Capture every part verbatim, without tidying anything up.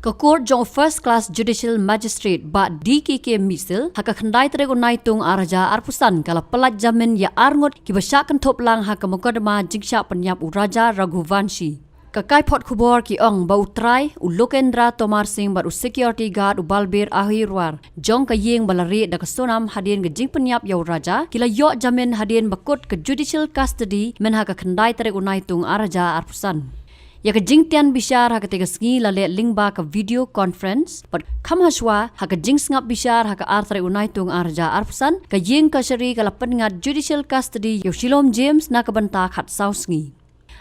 Ka Court jong u First Class Judicial Magistrate Bah D K K Misil ha ka khyndai tarik u Naitung ar hajar arphew san ka la pyllait jamin ïa arngut kiba shah kynthup lang ha ka mukotduma jingshah pynïap u Raja Raghuvanshi. Ka kaiphod khubor ki ong ba u trai, u Lokendra Tomar Singh bad u security guard u Balbir Ahirwar jong ka ïing ba la rieh da ka Sonam hadien ka jingpynïap ïa u Raja, ki la ïoh jamin hadien ba kut ka judicial custody mynha ka khyndai tarik u Naitung ar hajar arphew san. Ïa ka jingtian bishar ha katei ka sngi la leh lyngba ka video conference, bad kham hashwa ha ka jingsngap bishar ha ka ar tarik u Naitung ar hajar arphew san, ka ïing kashari ka la pynngat judicial custody ïa u Shilom James na ka bynta khatsaw sngi.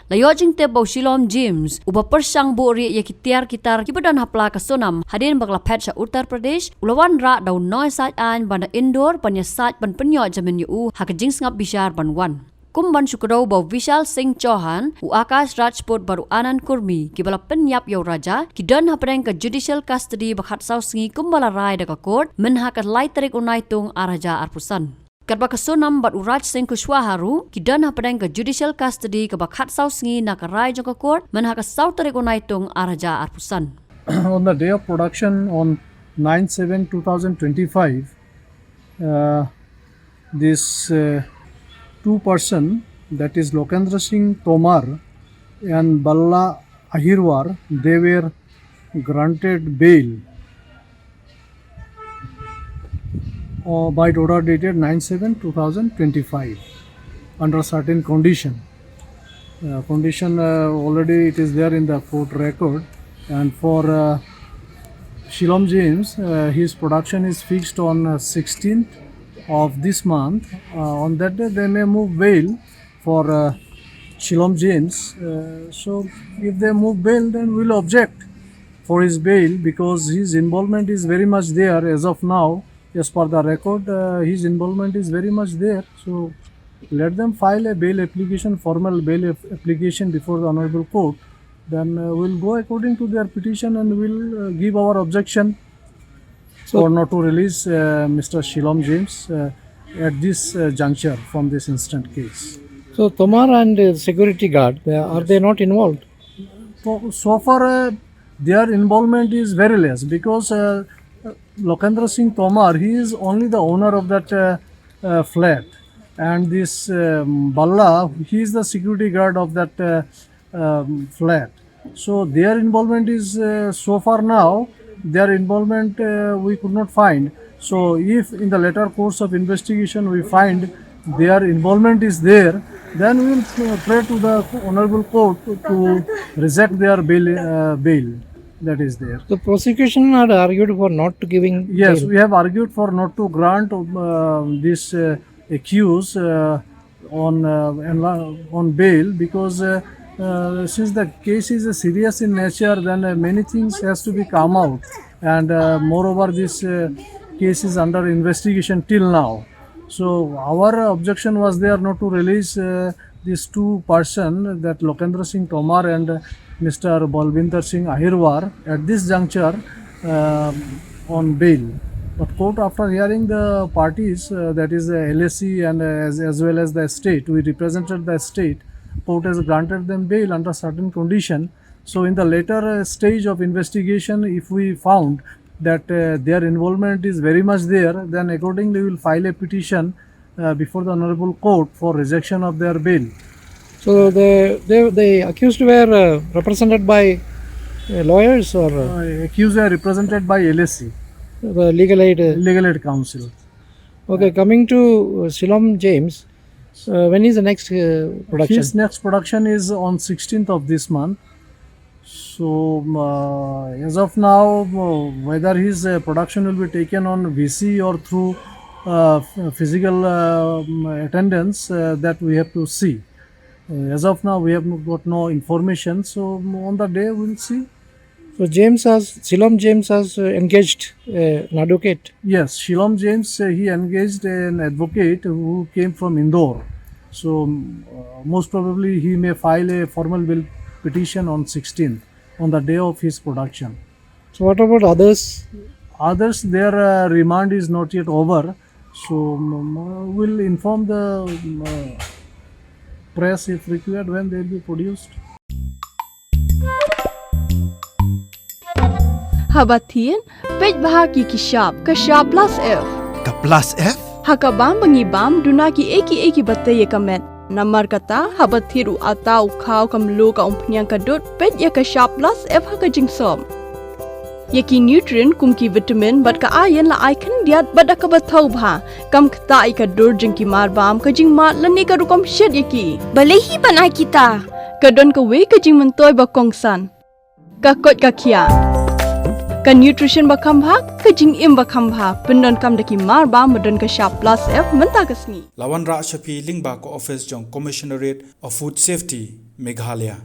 La ïoh jingtip ba u Shilom James, uba pyrshang buhrieh ïa ki tiar ki tar kiba don ha pla ka Sonam hadien ba ka la phet sha Uttar Pradesh, u la wanrah da u nongsaid aiñ ba na Indore ban ïasaid ban pynïoh jamin ïa u ha ka jingsngap bishar ban wan. Kum ban shu kdew ba u Vishal Singh Chauhan, u Akash Rajput bad u Anand Kurmi kiba la pynïap ïa u Raja, ki don hapdeng ka judicial custody ba khatsaw sngi kumba la rai da ka court mynha ka lai tarik u Naitung ar hajar arphew san. Katba ka Sonam bad u Raj Singh Kushwaha ruh ki don hapdeng ka judicial custody kaba khatsaw sngi na ka rai jong ka court mynha ka saw tarik u Naitung ar hajar arphew san. On the day of production on nine seven two thousand twenty-five, uh, this, uh, two person, that is Lokendra Singh Tomar and Balla Ahirwar, they were granted bail, uh, by order dated nine seven two thousand twenty-five under certain condition. Uh, condition, uh, already it is there in the court record. And for, uh, Shilom James, uh, his production is fixed on, uh, sixteenth of this month. Uh, on that day, they may move bail for, uh, Shilom James. Uh, so if they move bail, then we'll object for his bail because his involvement is very much there as of now. As per the record, uh, his involvement is very much there. So let them file a bail application, formal bail ap- application before the Honorable Court. Then, uh, we'll go according to their petition and we'll, uh, give our objection for not to release, uh, Mister Shilom James, uh, at this, uh, juncture from this instant case. So Tomar and, uh, security guard, they, are they not involved? So, so far, uh, their involvement is very less because, uh, Lokendra Singh Tomar, he is only the owner of that, uh, uh, flat, and this, um, Balla, he is the security guard of that, uh, um, flat. So their involvement is, uh, so far now, their involvement, uh, we could not find. So if in the later course of investigation we find their involvement is there, then we will, uh, pray to the Honorable Court to, to reject their bail, uh, bail that is there. The prosecution had argued for not giving. Yes, bail. We have argued for not to grant, uh, this, uh, accused, uh, on, uh, enla- on bail because, uh, uh, since the case is, uh, serious in nature, then, uh, many things has to be come out, and, uh, moreover, this, uh, case is under investigation till now. So our objection was there not to release, uh, these two person, that Lokendra Singh Tomar and, uh, Mister Balbinder Singh Ahirwar, at this juncture, uh, on bail. But court, after hearing the parties, uh, that is the L A C and, uh, as, as well as the state, we represented the state. Court has granted them bail under certain condition. So in the later, uh, stage of investigation, if we found that, uh, their involvement is very much there, then accordingly we will file a petition, uh, before the Honorable Court for rejection of their bail. So the, the, the accused were, uh, represented by, uh, lawyers or, uh, uh, accused were represented by L A C, the Legal Aid, uh, Legal Aid Counsel. Okay, coming to, uh, Shilom James, uh, when is the next, uh, production? His next production is on sixteenth of this month. So, um, uh, as of now, uh, whether his, uh, production will be taken on V C or through, uh, f- physical, uh, um, attendance, uh, that we have to see. Uh, as of now, we have got no information. So, um, on the day, we'll see. So James has, Shilom James has, uh, engaged, uh, an advocate. Yes, Shilom James, uh, he engaged an advocate who came from Indore. So, um, uh, most probably he may file a formal bail petition on sixteenth, on the day of his production. So what about others? Others, their, uh, remand is not yet over. So, um, uh, we'll inform the, um, uh, press if required when they will be produced. Haba thied, peit bha ïa ki shap, ka shap plus F. Ka plus F? Ha ka bam ba ngi bam, duna kiei kiei kiba tei ïa ka met. Namar kata, haba thied u atta, u khaw, ka mluh, ka umphniang, ka dud, peit ïa ka shap plus F ha ka jingsop. Ïa ki nutrient kum ki vitamin bad ka iron la ai khyndiat bad da kaba thaw bha. Kam ktah ïa ka dur jong ki mar bam, ka jingmad lane ka rukom shet ïa ki. Balei hi ban ai kita? Ka don kawei ka jingmyntoi ba kongsan. Ka koit ka khiah. Ka nutrition ba kham bha, ka jingim ba kham bha. Pyndonkam da ki mar bam ba don ka shap plus F mynta ka sngi. La wanrah sha phi lyngba ka office jong Commissionerate of Food Safety, Meghalaya.